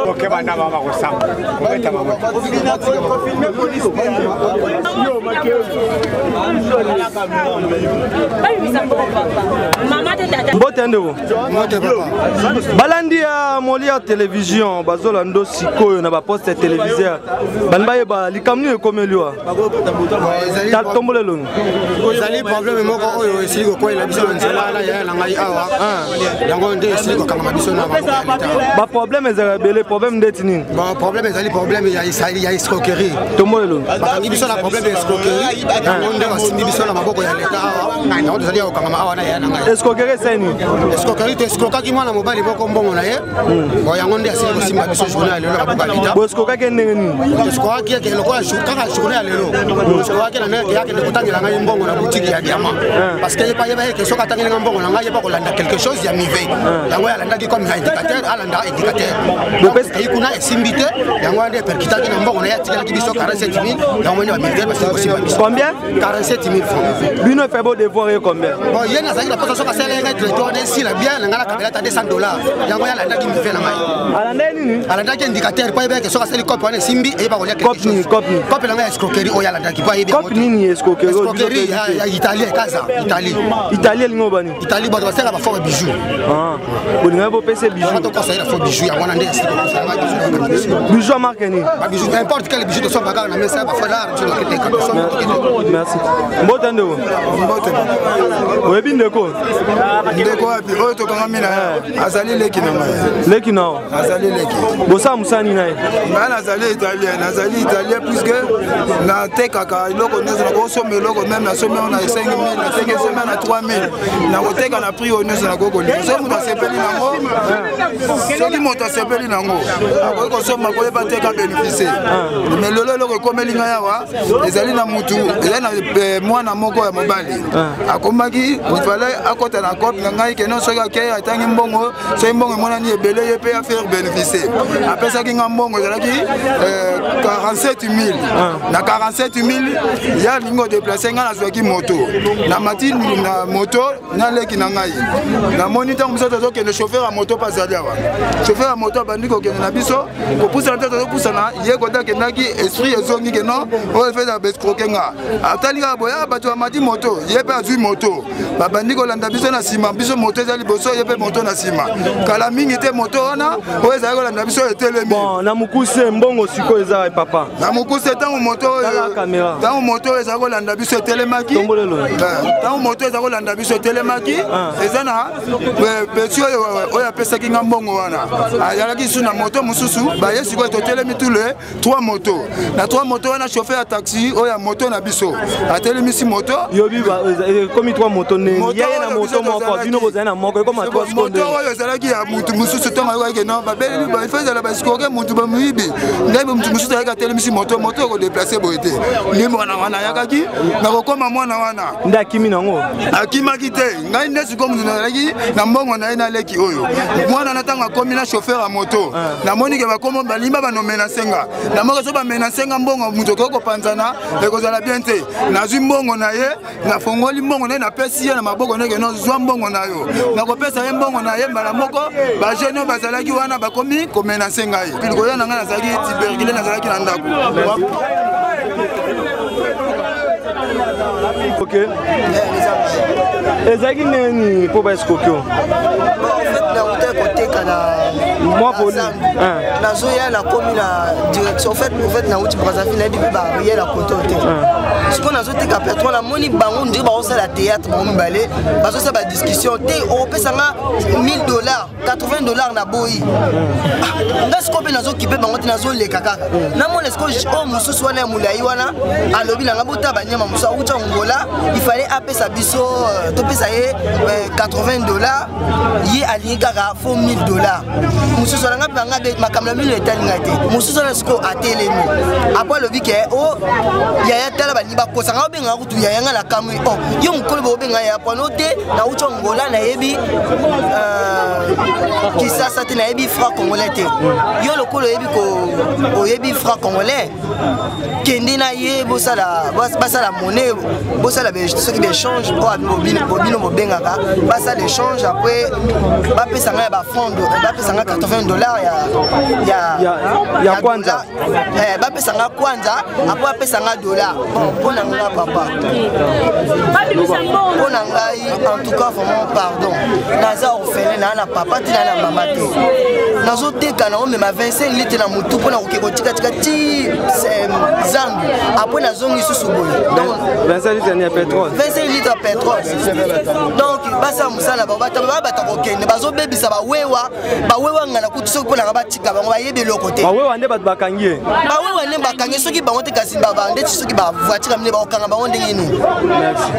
Okeba na mama kosamba kobeta mama. Mbote ndeko. Balandi ya Molière Télévision bazolanda sikoyo na baposte ya téléviseur bani bayeba likambo nini ekomeli wa tombola elongi. Ezali problème moko oyo esili kokweyela biso na nzela na yaya na ngai awa, yango nde esili kokangama biso na maboko ya leta. Baproblème ezalaka ebele, problème ndeti nini? Bon, problème ezali problème ya escroquerie. Tombola elongi. Bakangi biso na problème ya escroquerie, yango nde basimbi biso na maboko ya leta awa, yango tozali ya kokangama awa na yaya na ngai. Escroquerie esali nini? Escroquerie, toescrokaki mwana mobali moko mbongo na ye. Bon, yango nde asili kosimba biso journée ya lelo na maboko ya leta. Boescrokaki ndenge nini? Toescrokaki eke lokola kaka journée ya lelo, toescrokaki na ndenge akende kotangela ngai mbongo na boutique ya diamant, parce que yepa yeba eke soki atangeli ngai mbongo na ngai, yepa kolanda quelque chose ya mive. Yango alandaki comme indicateur, alanda indicateur ei kuna esimbi te, yango wana nde eperkitaki na mbongo na ye, atikelaki biso 47 000. Yango moni bamilitaire basili kosimba biso. Combien? 47 000 francs. Bino efe bo devoir ye combien? Bon, ye nazalaki na posa soki asala ngai traiteur wana esila bien na ngai, nakabela ata 200 dollars. Yango ye alandaki mive na ngai. Alandaki nini? Alandaki indicateur po ayebaki soki asali cope wana esimbi, eyeba kolia. Cope nini? Cope nini? Cope na ngai ya escroquerie oyo alandaki po ayebi. Cope nini escroquerie? Escroquerie ya Italie, Kaza Italie. Italie elingi obani? Italie, bato basenga bafaux bijou. Bolingaki bopesa bijou? Tokosa ye na faux bijou, yango wana nde esili kokosa biso. Bijou ya marque nini? Babijou, n'importe quel bijou, tosomba kaka na mesa, bafolar. Merci. Mbote ndeko. Mbote. Oyebi ndeko? Ndeko wapi? Oyo tokangami na ye azali leki na ngai. Leki na yo? Azali leki. Bosala mosala nini na ye? Ngai nazali italien, nazali italien puisque natekaka eloko nyonso. Nakosomba eloko même nasombi yango na 5000, nateki esombi na 3000, nakoteka na prix oyo nyonso nakoki kolinga. Soki moto asepeli nango, soki moto asepeli nango, akoki kosomba, koyeba teka, bénéficie. Mais lelo eloko ekomeli ngai awa ezali na mutu, ezali na mwana moko ya mobali akomaki ifale akɔta na cope na ngai keno soki akei atangi mbongo, soki mbongo emonani ebele, ye mpe afaire bénéficie. Apesaki nga mbongo ezalaki 47 000. Na 47 000 ye alingi kodéplacer ngai, nazwaki moto, namati na moto naleki na ngai. Namoni ntango biso tozokende, chauffeur ya moto mpe azali awa. Chauffeur ya moto abandi kokende na biso, kopusana te, tozopusana ye kota akendaki, esprit ezongi keno oyo efeza baescroquer nga. Atali kaka boye, bato bamati moto, ye mpe azwi moto, babandi kolanda biso na nsima. Biso moto eza liboso, ye mpe moto na nsima. Kala mingi te, moto wana oyo ezali kolanda biso etelemi. Bon, na mokuse, mbongo sikoyo eza papa? Na mokuse, ntango moto oyo, ntango moto oyo ezali kolanda biso etelemaki, ntango moto ezali kolanda biso etelemaki, eza na petit oyo oyo apesaki nga mbongo wana azalaki su na moto mosusu. Baye sikoyo, totelemi tous les trois moto. Na trois moto wana, chauffeur ya taxi oyo ya moto na biso atelemisi moto. Yobi ekomi trois moto ndenge ye na moto moko, bino bozali na moko, ekoma trois. Moto oyo ezalaki ya mutu mosusu, ntongo ayokaki keno babeleli, ifo ezala baescroquer mutu, bamoyibi ngai. Mutu mosusu ayaki, atelemisi moto, moto ekodeplace boye te. Nde mwana wana ayakaki na kokóma, mwana wana nde akimi nango? Akimaki te, ngai nde sikoyo moto nazalaki na mbongo na ye. Naleki oyo mwana na ntango akomi na chauffeur ya moto, namoni ke bakomo balimba banomenacer nga. Namoki so bamenacer nga, mbongo moto okoki kopanzana, ekozala bien te. Nazwi mbongo na ye, nafongoli mbongo na ye, napesi ye na maboko ndenge nozwa mbongo na yo. Nakopesa ye mbongo na ye, mbala moko bajeune oyo bazalaki wana bakomi komenacer ngai. Koya na ngai, nazalaki tuberculeux, nazalaki na ndako. Ok, ezalaki ndenge nini mpo baescroquer yo? Nauta koteka na mwa poli. Nazoya, nakomi na direction. En fait, nauti Brazzaville, nayebi mpe barrière ya koto te. Sikoyo nazoteka pétrole, namoni bango ndire bazosala théâtre, bango mibale bazosala badiscussion te. Okopesanga 1000 dollars, 80 dollars, na boyi nga. Sikoyo mpe nazokipe bango te, nazoleka kaka, namona sikoyo oyo mosusu wana ya molai wana alobi nanga bota banyama mosusu awuti Angola, il fallait apesa biso, topesa ye 80 dollars, ye alingi kaka fo 1000. Dollar mosusu wana nga mpe banga makambo na bino etali ngai te. Mosusu wana sikoyo atelemi apo alobi ke o oh, yaya, tala balingi bakosa nga, obengaka kutu yaya, nga nakamwi. O oh, yo mokolo bobenga yaya pwano te, nauti Angola, nayebi Kisasa te, nayebi franc congolais te. Yo lokola oyebi oyebi franc congolais, kende na ye bosala, basala monnaie, bosala soki baéchange oyo bino bobengaka, basala échange. Après bapesa ngai ya bafranc, bapesa ngai 80 $ ya kwanza. Bapesa ngai kwanza, après bapesa ngai dollar. Bon, mpo na nga papa, mpo na ngai, en tout cas vraiment pardon, naza orphelin, naa na papa te, naa na mama te. Nazoteka, naomema 25 litre na motu mpona koke kotikatika ti zandu, après nazongi susu boye. Donc 25 litre ya pétrole? 25 litre ya pétrole. Donc basala mosala bango, babata kokende, bazobebisa bawewa, bawewa ngana kutu. Soki mponaka batika bango, bayebi eloko te. Bawewa nde bato bakangi ye? Bawewa nde bakangi. Soki bango te, kasi ndeti soki bavoiture mine, bakokanga bango ndenge nini? Merci.